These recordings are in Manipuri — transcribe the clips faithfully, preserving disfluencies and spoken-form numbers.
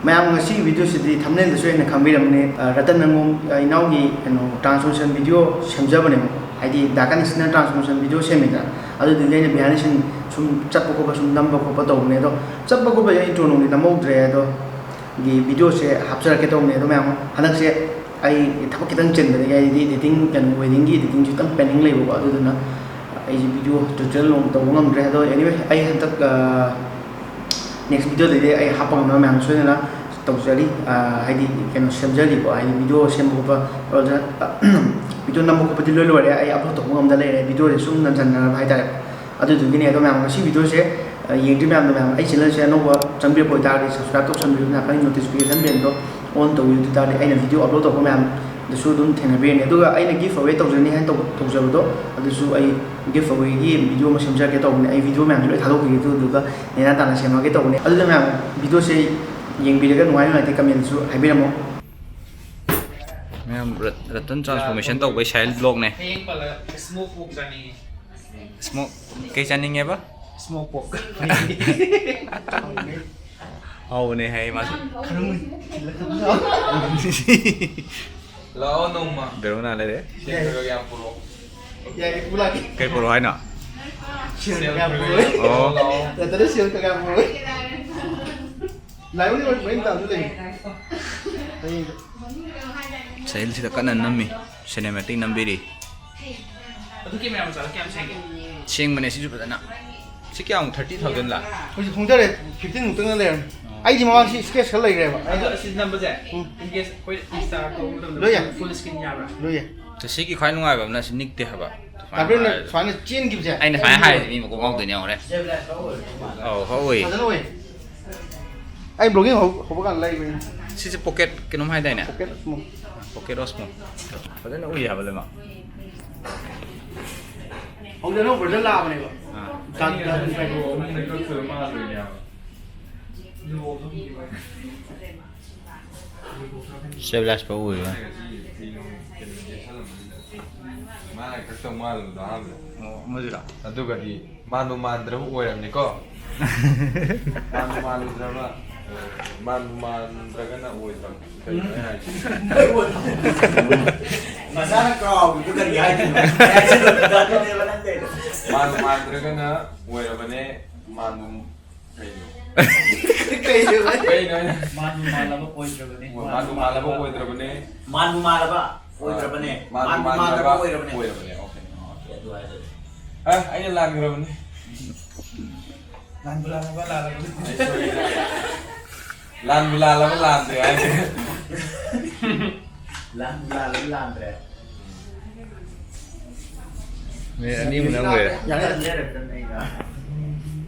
ꯃꯌꯥꯝ, ꯉꯁꯤꯒꯤ ꯚꯤꯗꯤꯑꯣꯁꯤꯗꯤ ꯊꯝꯅꯦꯜꯗꯁꯨ ꯑꯩꯅ ꯈꯪꯕꯤꯔꯝꯃꯅꯤ, ꯑ, ꯔꯇꯟ ꯅꯉꯣꯝ, ꯑ, ꯏꯅꯥꯎꯒꯤ ꯀꯩꯅꯣ transformation video ꯁꯦꯝꯖꯕꯅꯦꯕ, ꯍꯥꯏꯗꯤ ꯗꯥ ꯀꯅꯤꯁꯅ transformation video ꯁꯦꯝꯃꯤꯗꯅ, ꯑꯗꯨꯗꯨꯒꯤ ꯑꯩꯅ behind the scene ꯁꯨꯝ ꯆꯠꯄ ꯈꯣꯠꯄ ꯁꯨꯝ ꯅꯝꯕ ꯈꯣꯠꯄ ꯇꯧꯕꯅꯦ꯫ ꯑꯗꯣ ꯆꯠꯄ ꯈꯣꯠꯄꯁꯦ intro ꯅꯨꯡꯗꯤ ꯅꯝꯍꯧꯗ꯭ꯔꯦ, ꯑꯗꯣ ꯒꯤ ꯚꯤꯗꯤꯑꯣꯁꯦ ꯍꯥꯞꯆꯔꯛꯀꯦ ꯇꯧꯕꯅꯦ꯫ ꯑꯗꯣ ꯃꯌꯥꯝ, ꯍꯟꯗꯛꯁꯦ ꯑꯩ ꯊꯕꯛ ꯈꯤꯇꯪ ꯆꯤꯟꯕꯗꯒꯤ, ꯍꯥꯏꯗꯤ editing, ꯀꯩꯅꯣ, weddingꯒꯤ editingꯁꯨ ꯈꯤꯇꯪ pending ꯂꯩꯕꯀꯣ, ꯑꯗꯨꯗꯨꯅ ꯑꯩꯁꯦ ꯚꯤꯗꯤꯑꯣ tutorial ꯅꯨꯡ ꯇꯧꯕ ꯉꯝꯗ꯭ꯔꯦ꯫ ꯑꯗꯣ anyway, ꯑꯩ ꯍꯟꯗꯛ, ꯑ, next videoꯗꯗꯤ ꯑꯩ ꯍꯥꯞꯄ ꯉꯝꯅꯕ ꯃꯌꯥꯝ ꯁꯣꯏꯗꯅ ꯇꯧꯖꯔꯤ꯫ ꯑ, ꯍꯥꯏꯗꯤ ꯀꯩꯅꯣ ꯁꯦꯝꯖꯔꯤꯀꯣ, ꯍꯥꯏꯗꯤ ꯚꯤꯗꯤꯑꯣ ꯁꯦꯝꯕ ꯈꯣꯠꯄ, ꯑꯣꯖꯥ, ꯚꯤꯗꯤꯑꯣ ꯅꯝꯕ ꯈꯣꯠꯄꯗꯤ ꯂꯣꯏ ꯂꯣꯏꯔꯦ, ꯑꯩ upload ꯇꯧꯕ ꯉꯝꯗ ꯂꯩꯔꯦ, ꯚꯤꯗꯤꯑꯣꯁꯦ ꯁꯨꯝ ꯅꯟꯁꯟꯅꯔꯕ ꯍꯥꯏꯇꯥꯔꯦ꯫ ꯑꯗꯨꯗꯨꯒꯤꯅꯦ꯫ ꯑꯗꯣ ꯃꯌꯥꯝ, ꯉꯁꯤ ꯚꯤꯗꯤꯑꯣꯁꯦ, ꯑ, ꯌꯦꯡꯗ꯭ꯔꯤ ꯃꯌꯥꯝꯗꯣ, ꯃꯌꯥꯝ ꯑꯩ channelꯁꯦ ꯑꯅꯧꯕ ꯆꯪꯕꯤꯔꯛꯄ ꯑꯣꯏꯇꯥꯔꯗꯤ subscribe ꯇꯧꯁꯟꯕꯤꯌꯨ, ꯅꯥꯀꯟꯒꯤ notification bellꯗꯣ on ꯇꯧꯕꯤꯌꯨ, ꯑꯗꯨ ꯇꯥꯔꯗꯤ ꯑꯩꯅ ꯚꯤꯗꯤꯑꯣ upload ꯇꯧꯕ ꯃꯌꯥꯝꯗꯁꯨ ꯑꯗꯨꯝ ꯊꯦꯡꯅꯕꯤꯔꯅꯤ꯫ ꯑꯗꯨꯒ ꯑꯩꯅ giveaway ꯇꯧꯖꯅꯤ ꯍꯥꯏꯅ ꯇꯧ-, ꯇꯧꯖꯕꯗꯣ, ꯑꯗꯨꯁꯨ ꯑꯩ giveawayꯒꯤ ꯚꯤꯗꯤꯑꯣ ꯑꯃ ꯁꯦꯝꯖꯔꯛꯀꯦ ꯇꯧꯕꯅꯦ꯫ ꯑꯩ ꯚꯤꯗꯤꯑꯣ ꯃꯌꯥꯝꯁꯦ ꯂꯣꯏ ꯊꯥꯗꯣꯛꯈꯤꯒꯦ, ꯑꯗꯨꯗꯨꯒ ꯅꯦꯅꯥ ꯇꯥꯅ ꯁꯦꯝꯃꯛꯑꯒꯦ ꯇꯧꯕꯅꯦ꯫ ꯑꯗꯨꯅ ꯃꯌꯥꯝ, ꯚꯤꯗꯤꯑꯣꯁꯦ ꯌꯦꯡꯕꯤꯔꯒ ꯅꯨꯡꯉꯥꯏ ꯅꯨꯡꯉꯥꯏꯇꯦ commentꯁꯨ ꯍꯥꯏꯕꯤꯔꯝꯃꯣ꯫ ꯃꯌꯥꯝ, ꯔꯠ-, ꯔꯇꯟ transformation ꯇꯧꯕꯩ ꯁꯥꯏꯜ vlogꯅꯦ꯫ ꯍꯌꯦꯡ ꯄꯜꯂꯒ smoke pork ꯆꯥꯅꯤꯡꯉꯤ꯫ Smoke ꯀꯩ ꯆꯥꯅꯤꯡꯉꯦꯕ? Smoke pork꯫ ꯍꯥꯎꯕꯅꯦ ꯍꯥꯏ ꯃꯥꯁꯨ꯫ ꯈꯔ ꯃꯨꯟ-, ꯂꯥꯛꯑꯣ ꯅꯣꯡꯃ꯫ ꯕꯦꯔꯣꯅ ꯂꯩꯔꯦ꯫ ꯁꯦꯜ ꯈꯔ ꯌꯥꯝ ꯄꯨꯔꯛꯑꯣ꯫ ꯌꯥꯏ, ꯄꯨꯔꯛꯑꯒꯦ꯫ ꯀꯩ ꯄꯨꯔꯛꯑꯣ ꯍꯥꯏꯅꯣ? ꯁꯦꯜ ꯈꯔ ꯌꯥꯝ ꯄꯨꯔꯛꯑꯣ꯫ ꯑꯣ꯫ ꯂꯥꯛꯑꯣ꯫ ꯅꯠꯇ꯭ꯔꯗꯤ ꯁꯦꯜ ꯈꯔ ꯌꯥꯝ ꯄꯨꯔꯛꯑꯣ꯫ ꯂꯥꯏꯕꯨꯗꯤ ꯃꯣꯏ ꯃꯔꯤ ꯃꯇꯥꯁꯨ ꯂꯩ꯫ ꯍꯌꯦꯡꯗꯣ꯫ ꯁꯥꯍꯤꯜꯁꯤꯗ ꯀꯟꯅ ꯅꯝꯃꯤ, cinematic ꯅꯝꯕꯤꯔꯤ꯫ ꯑꯗꯨ camera ꯃꯆꯥꯗꯣ ꯀꯌꯥꯝ ꯁꯦꯡꯒꯦ? ꯁꯦꯡꯕꯅꯦ ꯁꯤꯁꯨ ꯐꯖꯅ꯫ ꯁꯤ ꯀꯌꯥꯃꯨꯛ, thirty thousand ꯂꯥ? ꯍꯧꯖꯤꯛ ꯍꯣꯡꯊꯔꯦ, fifteen ꯃꯨꯛꯇꯪꯅ ꯂꯩꯔꯝꯃꯦ꯫ ꯑꯣ꯫ ꯑꯩꯗꯤ ꯃꯃꯥꯡ ꯁꯤ scratch ꯈꯔ ꯂꯩꯈ꯭ꯔꯦꯕ꯫ ꯑꯗꯣ ꯑꯁꯤ ꯅꯝꯕꯁꯦ, ꯎꯝ꯫ In case ꯑꯩꯈꯣꯏ Insta ꯇꯧꯕ ꯃꯇꯝꯗ ꯂꯣꯏ ꯌꯥꯏ꯫ Full screen ꯌꯥꯕ꯭ꯔꯥ? ꯂꯣꯏ ꯌꯥꯏ꯫ ꯑꯗꯣ ꯁꯤꯒꯤ ꯈ꯭ꯋꯥꯏ ꯅꯨꯡꯉꯥꯏꯕ ꯑꯃꯅ ꯁꯤ ꯅꯤꯛꯇꯦ ꯍꯥꯏꯕ꯫ ꯇꯥꯕ꯭ꯔꯣ? ꯁꯨꯃꯥꯏꯅ ꯁꯨꯃꯥꯏꯅ ꯆꯦꯟꯈꯤꯕꯁꯦ? ꯑꯩꯅ ꯁꯨꯃꯥꯏꯅ ꯍꯥꯏꯔꯗꯤ ꯃꯤ ꯃꯀꯣꯛ ꯉꯥꯎꯗꯣꯏꯅꯦ, ꯌꯦꯡꯉꯨꯅꯦ꯫ ꯑꯧ, ꯍꯣꯏ꯫ ꯐꯖꯅ ꯎꯏ꯫ ꯑꯩ vlogging ꯍꯧ-, ꯍꯧꯕ ꯀꯥꯟꯗ ꯂꯩꯕꯅꯤ꯫ ꯁꯤꯁꯦ pocket ꯀꯩꯅꯣꯝ ꯍꯥꯏꯗꯥꯏꯅꯦ? Pocket Osmo꯫ Pocket Osmo꯫ ꯐꯖꯅ ꯎꯏ ꯍꯥꯏꯕ ꯂꯣꯏꯅꯃꯛ꯫ ꯍꯧꯖꯤꯛ ꯑꯅꯧꯕ version ꯂꯥꯛꯑꯕꯅꯦꯕ꯫ ꯑꯥ꯫ ꯗꯥꯛ, ꯗꯥꯛ ꯃꯈꯩꯗꯣ꯫ Stabilize ꯐꯥꯎ ꯎꯏꯕ꯫ ꯃꯥꯅ ꯈꯛꯇ ꯃꯥꯜꯂꯨꯕꯗꯣ ꯑꯍꯥꯟꯕꯗ꯫ ꯑꯣ, ꯑꯃꯗꯨꯔꯣ? ꯑꯗꯨꯒꯗꯤ ꯃꯥꯟꯕꯨ ꯃꯥꯟꯗ꯭ꯔꯕ ꯑꯣꯏꯔꯝꯅꯤꯀꯣ꯫ ꯃꯥꯟꯕꯨ ꯃꯥꯜꯂꯨꯗ꯭ꯔꯕ꯫ ꯃꯥꯟꯕꯨ ꯃꯥꯟꯗ꯭ꯔꯒꯅ ꯑꯣꯏꯗ꯭ꯔꯕ꯫ ꯀꯩꯅꯣ ꯑꯩ ꯍꯥꯏꯁꯦ? ꯃꯁꯥꯅ ꯀꯥꯎꯕꯗꯨ ꯀꯔꯤ ꯍꯥꯏꯗꯣꯏꯅꯣ? ꯍꯥꯏꯖꯤꯜꯂꯛꯄꯗ ꯑꯗꯨꯅꯦꯕ ꯅꯪ ꯇꯧꯔꯤꯗꯣ꯫ ꯃꯥꯟꯕꯨ ꯃꯥꯟꯗ꯭ꯔꯒꯅ ꯑꯣꯏꯔꯕꯅꯦ꯫ ꯃꯥꯟꯕꯨ ꯀꯩꯅꯣ? ꯀꯩꯅꯣ? ꯀꯩꯅꯣ ꯑꯩꯅ ꯃꯥꯟꯕꯨ ꯃꯥꯜꯂꯕ ꯑꯣꯏꯗ꯭ꯔꯕꯅꯤ꯫ ꯃꯥꯟꯕꯨ ꯃꯥꯜꯂꯕ ꯑꯣꯏꯗ꯭ꯔꯕꯅꯦ꯫ ꯃꯥꯟꯕꯨ ꯃꯥꯜꯂꯕ ꯑꯣꯏꯗ꯭ꯔꯕꯅꯦ꯫ ꯃꯥꯟꯕꯨ ꯃꯥꯟꯕꯨ ꯃꯥꯜꯂꯕ ꯑꯣꯏꯔꯕꯅꯦ꯫ ꯑꯣꯏꯔꯕꯅꯦ꯫ ꯑꯣꯀꯦ꯫ ꯑꯣꯀꯦ, ꯑꯗꯨ ꯍꯥꯏꯔꯗꯤ꯫ ꯑ, ꯑꯩꯅ ꯂꯥꯟꯈ꯭ꯔꯕꯅꯦ꯫ ꯂꯥꯟꯕꯨ ꯂꯥꯜꯂꯕ ꯂꯥꯜꯂꯕꯅꯤ꯫ ꯑꯩ ꯁꯣꯏꯈ꯭ꯔꯦ꯫ ꯂꯥꯟꯕꯨ ꯂꯥꯜꯂꯕ ꯂꯥꯟꯗ꯭ꯔꯦ ꯍꯥꯏꯁꯦ꯫ ꯂꯥꯟꯕꯨ ꯂꯥꯜꯂꯕ ꯂꯥꯟꯗ꯭ꯔꯦ꯫ ꯃꯤꯅꯤꯠ ꯑꯅꯤꯃꯨꯛ ꯅꯝꯈ꯭ꯔꯦ꯫ ꯌꯥꯔꯦ, ꯌꯥꯔꯦ, ꯌꯥꯔꯦ, ꯌꯥꯔꯦ꯫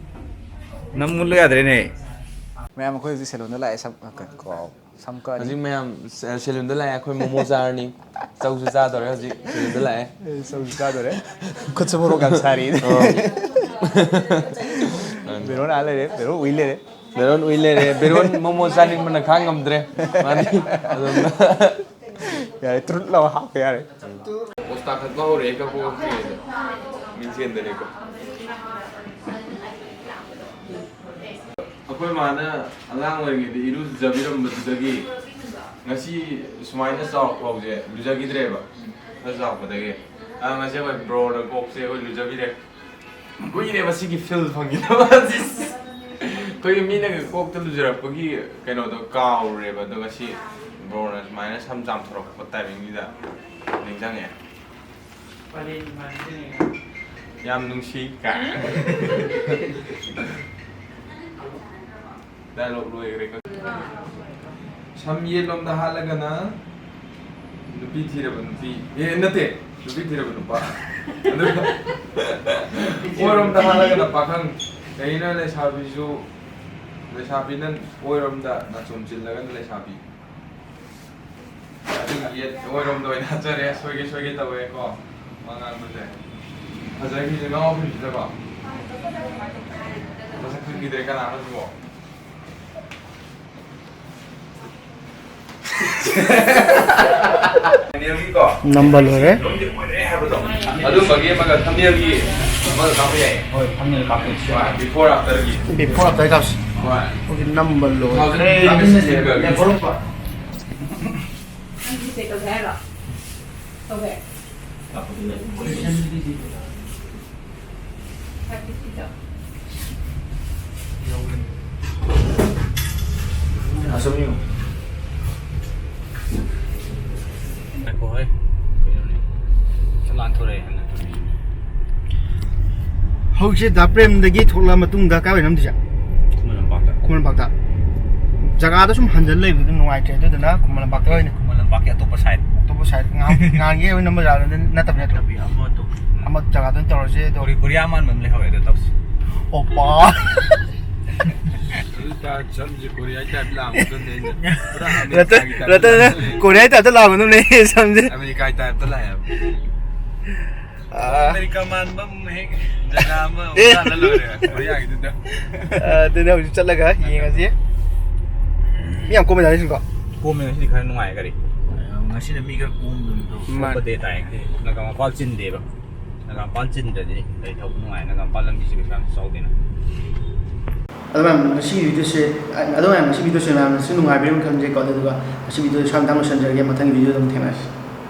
ꯅꯝꯃꯨꯠꯂꯨ ꯌꯥꯗ꯭ꯔꯦꯅꯦ꯫ ꯃꯌꯥꯝ ꯑꯩꯈꯣꯏ ꯍꯧꯖꯤꯛ ꯁꯦꯂꯣꯟꯗ ꯂꯥꯛꯑꯦ ꯁꯝ ꯀꯛ-, ꯀꯛꯑꯣ꯫ ꯁꯝ ꯀꯛꯑꯅꯤ꯫ ꯍꯧꯖꯤꯛ ꯃꯌꯥꯝ ꯁꯦ-, ꯁꯦꯂꯨꯟꯗ ꯂꯥꯛꯑꯦ꯫ ꯑꯩꯈꯣꯏ ꯃꯣꯃꯣ ꯆꯥꯔꯅꯤ꯫ ꯆꯧꯁꯨ ꯆꯥꯗꯧꯔꯦ ꯍꯧꯖꯤꯛ ꯁꯦꯂꯨꯟꯗ ꯂꯥꯛꯑꯦ꯫ ꯑꯦ, ꯆꯧꯁꯨ ꯆꯥꯗꯣꯔꯦ꯫ ꯈꯨꯠꯁꯨ ꯃꯣꯔꯣꯛ ꯌꯥꯝ ꯁꯥꯔꯤ꯫ ꯕꯦꯔꯣꯟ ꯑꯥ ꯂꯩꯔꯦ, ꯕꯦꯔꯣꯟ ꯎꯏ ꯂꯩꯔꯦ꯫ ꯕꯦꯔꯣꯟ ꯎꯏ ꯂꯩꯔꯦ꯫ ꯕꯦꯔꯣꯟ ꯃꯣꯃꯣ ꯆꯥꯅꯤꯡꯕꯅ ꯈꯥꯡ ꯉꯝꯗ꯭ꯔꯦ꯫ ꯃꯥꯗꯤ ꯑꯗꯨꯝ ꯌꯥꯔꯦ, ꯇ꯭ꯔꯨꯠ ꯂꯥꯎ ꯍꯥꯞꯄ ꯌꯥꯔꯦ꯫ ꯄꯣꯁ ꯇꯥꯈꯠꯄ ꯍꯧꯔꯛꯑꯦ ꯀꯛꯄ ꯀꯛꯇ꯭ꯔꯤꯉꯩꯗ꯫ ꯃꯤꯡꯁꯦꯟꯗꯅꯦꯀꯣ꯫ ꯑꯩꯈꯣꯏ ꯃꯥꯅ ꯑꯉꯥꯡ ꯑꯣꯏꯔꯤꯉꯩꯗ ꯏꯔꯨꯖꯕꯤꯔꯝꯕꯗꯨꯗꯒꯤ ꯉꯁꯤ ꯁꯨꯃꯥꯏꯅ ꯆꯥꯎꯔꯛꯄ ꯐꯥꯎꯁꯦ ꯂꯨꯖꯈꯤꯗ꯭ꯔꯦꯕ꯫ ꯈꯔ ꯆꯥꯎꯔꯛꯄꯗꯒꯤ꯫ ꯑꯗꯣ ꯉꯁꯤ ꯑꯩꯈꯣꯏ ꯕ꯭ꯔꯣꯅ ꯀꯣꯛꯁꯦ ꯑꯩꯈꯣꯏ ꯂꯨꯖꯕꯤꯔꯦ꯫ ꯀꯨꯏꯔꯦꯕ ꯁꯤꯒꯤ ꯐꯤꯜ ꯐꯪꯈꯤꯗꯕ꯫ ꯑꯩꯈꯣꯏꯒꯤ ꯃꯤꯅꯒ ꯀꯣꯛꯇ ꯂꯨꯖꯔꯛꯄꯒꯤ ꯀꯩꯅꯣꯗꯣ ꯀꯥꯎꯔꯨꯔꯦꯕ꯫ ꯑꯗꯣ ꯉꯁꯤ ꯕ꯭ꯔꯣꯅ ꯁꯨꯃꯥꯏꯅ ꯁꯝ ꯆꯥꯝꯊꯣꯔꯛꯄ ꯇꯥꯏꯃꯤꯡꯁꯤꯗ ꯅꯤꯡꯁꯤꯡꯉꯛꯑꯦ꯫ ꯄꯔꯦꯡ ꯃꯥꯟꯅꯗꯦꯅꯦ꯫ ꯌꯥꯝ ꯅꯨꯡꯁꯤ ꯀꯥꯏꯅ꯫ ꯗꯥꯏꯂꯣꯛ ꯂꯣꯏꯈ꯭ꯔꯦ꯫ ꯁꯝ ꯌꯦꯠꯂꯣꯝꯗ ꯍꯥꯠꯂꯒꯅ ꯅꯨꯄꯤ ꯊꯤꯔꯕ ꯅꯨꯄꯤ, ꯑꯦ, ꯅꯠꯇꯦ, ꯅꯨꯄꯤ ꯊꯤꯔꯕ ꯅꯨꯄꯥ꯫ ꯑꯗꯨꯒ ꯑꯣꯏꯔꯣꯝꯗ ꯍꯥꯠꯂꯒꯅ ꯄꯥꯈꯪ꯫ ꯀꯩꯅꯣ ꯂꯩꯁꯥꯕꯤꯁꯨ, ꯂꯩꯁꯥꯕꯤꯅ ꯑꯣꯏꯔꯣꯝꯗ ꯅꯥꯆꯣꯝ ꯆꯤꯜꯂꯒꯅ ꯂꯩꯁꯥꯕꯤ꯫ ꯑꯗꯨꯒꯤ ꯌꯦꯠ ꯑꯣꯏꯔꯣꯝꯗ ꯑꯣꯏꯅ ꯍꯥꯠꯆꯔꯦ꯫ ꯁꯣꯏꯒꯦ ꯁꯣꯏꯒꯦ ꯇꯧꯋꯦꯀꯣ ꯋꯥ ꯉꯥꯡꯕꯁꯦ꯫ ꯐꯖꯈꯤꯁꯦ ꯉꯥꯎꯈꯤꯕꯁꯤꯗꯀꯣ꯫ ꯃꯁꯛ ꯈꯪꯈꯤꯗ꯭ꯔꯦ ꯀꯅꯥꯅꯣ ꯁꯤꯕꯣ? ꯅꯝꯕ ꯂꯣꯏꯔꯦ꯫ ꯑꯗꯨꯝꯕꯒꯤ ꯑꯃꯒ ꯊꯝꯅꯦꯜꯒꯤ ꯑꯃꯒ ꯀꯥꯞꯄ ꯌꯥꯏꯌꯦ꯫ ꯍꯣꯏ, ꯊꯝꯅꯦꯜ ꯀꯥꯞꯄꯁꯤ꯫ ꯕꯤꯐꯣꯔ ꯑꯥꯐꯇꯔꯒꯤ꯫ ꯕꯤꯐꯣꯔ ꯑꯥꯐꯇꯔ ꯀꯥꯞꯁꯤ꯫ ꯍꯧꯖꯤꯛ ꯅꯝꯕ ꯂꯣꯏꯈ꯭ꯔꯦ꯫ ꯅꯪꯒꯤ ꯀꯩ ꯇꯧꯒꯦ ꯍꯥꯏꯔꯣ? ꯇꯧꯒꯦ? ꯐꯥꯏꯚ ꯐꯤꯐꯇꯤꯗꯣ꯫ ꯑꯁꯨꯝ ꯌꯦꯡꯉꯨ꯫ ꯉꯥꯏꯈꯣ ꯍꯣꯏ꯫ ꯀꯩꯅꯣꯅꯦ꯫ ꯂꯥꯟꯊꯣꯔꯛꯑꯦ ꯍꯥꯏꯅ꯫ ꯍꯧꯖꯤꯛꯁꯦ ꯗꯥ ꯄ꯭ꯔꯦꯝꯗꯒꯤ ꯊꯣꯛꯂꯛꯑ ꯃꯇꯨꯡꯗ ꯀꯥꯏ ꯑꯣꯏꯅꯣ ꯅꯝꯗꯣꯏꯁꯦ? ꯈꯨꯃꯟ ꯂꯝꯄꯥꯛꯇ꯫ ꯈꯨꯃꯟ ꯂꯝꯄꯥꯛꯇ꯫ ꯖꯒꯥꯗꯣ ꯁꯨꯝ ꯍꯟꯖꯤꯜ ꯂꯩꯕꯗꯨ ꯅꯨꯡꯉꯥꯏꯇ꯭ꯔꯦ, ꯑꯗꯨꯗꯨꯅ ꯈꯨꯃꯟ ꯂꯝꯄꯥꯛꯇ ꯑꯣꯏꯅ꯫ ꯈꯨꯃꯟ ꯂꯝꯄꯥꯛꯀꯤ ꯑꯇꯣꯞꯄ side꯫ ꯑꯇꯣꯞꯄ side꯫ ꯉꯍꯥꯟ-, ꯉꯍꯥꯟꯒꯤ ꯑꯣꯏꯅ ꯅꯝꯕ ꯖꯒꯥꯗꯨ ꯅꯠꯇꯕ ꯅꯠꯇ꯭ꯔꯣ? ꯅꯠꯇꯕꯤ, ꯑꯃ ꯑꯇꯣꯞꯄ꯫ ꯑꯃ ꯖꯒꯥꯗ ꯑꯣꯏꯅ ꯇꯧꯔꯁꯦ ꯑꯗꯣ꯫ ꯀꯣꯔꯤ-, ꯀꯣꯔꯤꯌꯥ ꯃꯥꯟꯕ ꯑꯃ ꯂꯩꯍꯧꯋꯦ, ꯑꯗꯨ ꯇꯧꯁꯤ꯫ ꯑꯣꯄꯥ꯫ ꯑꯗꯨ ꯇꯥ-, ꯁꯝꯁꯦ ꯀꯣꯔꯤꯌꯥꯒꯤ type ꯂꯥꯡꯕꯗꯨꯅꯦ ꯑꯩꯅ꯫ ꯄꯨꯔꯥ ꯑꯃꯦꯔꯤꯀꯥꯒꯤ type ꯔꯇꯟ, ꯔꯇꯟꯅ ꯂꯥꯡꯕꯅꯦ꯫ ꯀꯣꯔꯤꯌꯥꯒꯤ type ꯇ ꯂꯥꯡꯕꯗꯨꯅꯦ ꯁꯝꯁꯦ꯫ ꯑꯃꯦꯔꯤꯀꯥꯒꯤ type ꯇ ꯂꯥꯛꯑꯦꯕ꯫ ꯑꯥ꯫ ꯑꯃꯦꯔꯤꯀꯥ ꯃꯥꯟꯕ ꯑꯃ ꯍꯦꯛ ꯖꯒꯥ ꯑꯃ ꯑꯦ꯫ ꯆꯠꯂ ꯂꯣꯏꯔꯦ, ꯀꯣꯔꯤꯌꯥꯒꯤꯗꯨꯗ꯫ ꯑꯥ, ꯑꯗꯨꯅꯦ ꯍꯧꯖꯤꯛ ꯆꯠꯂꯒ ꯌꯦꯡꯉꯁꯤ꯫ ꯃꯤ ꯌꯥꯝ ꯀꯣꯝꯃꯦꯗ ꯉꯁꯤꯀꯣ? ꯀꯣꯝꯃꯦ, ꯉꯁꯤꯗꯤ ꯈꯔ ꯅꯨꯡꯉꯥꯏ ꯒꯥꯔꯤ꯫ ꯉꯁꯤꯅ ꯃꯤ ꯈꯔ ꯀꯣꯝꯕ ꯑꯗꯨꯝ ꯇꯧ꯫ ꯃꯥꯅꯦ꯫ ꯀꯣꯝꯕ day ꯇꯥꯏ ꯉꯁꯤ꯫ ꯅꯒꯥꯃꯄꯥꯜ ꯆꯤꯟꯗꯦꯕ꯫ ꯅꯒꯥꯃꯄꯥꯜ ꯆꯤꯟꯗ꯭ꯔꯗꯤ ꯒꯥꯔꯤ ꯊꯧꯕ ꯅꯨꯡꯉꯥꯏ꯫ ꯅꯒꯥꯃꯄꯥꯜ ꯂꯝꯕꯤꯁꯤ ꯀꯩꯁꯨ ꯌꯥꯝ ꯆꯥꯎꯗꯦꯅ꯫ ꯑꯗꯣ ꯃꯌꯥꯝ, ꯉꯁꯤꯒꯤ video ꯁꯦ, ꯑꯗꯣ ꯃꯌꯥꯝ, ꯉꯁꯤ video ꯁꯦ ꯃꯌꯥꯝꯅꯁꯨ ꯅꯨꯡꯉꯥꯏꯕꯤꯔꯝꯒꯅꯤ ꯈꯟꯖꯩꯀꯣ꯫ ꯑꯗꯨꯗꯨꯒ ꯉꯁꯤ video ꯁꯦ ꯁ꯭ꯋꯥꯏ ꯃꯇꯥꯡ ꯂꯣꯏꯁꯤꯟꯖꯔꯒꯦ꯫ ꯃꯊꯪꯒꯤ video ꯗ ꯑꯃꯨꯛ ꯊꯦꯡꯅꯔꯁꯤ꯫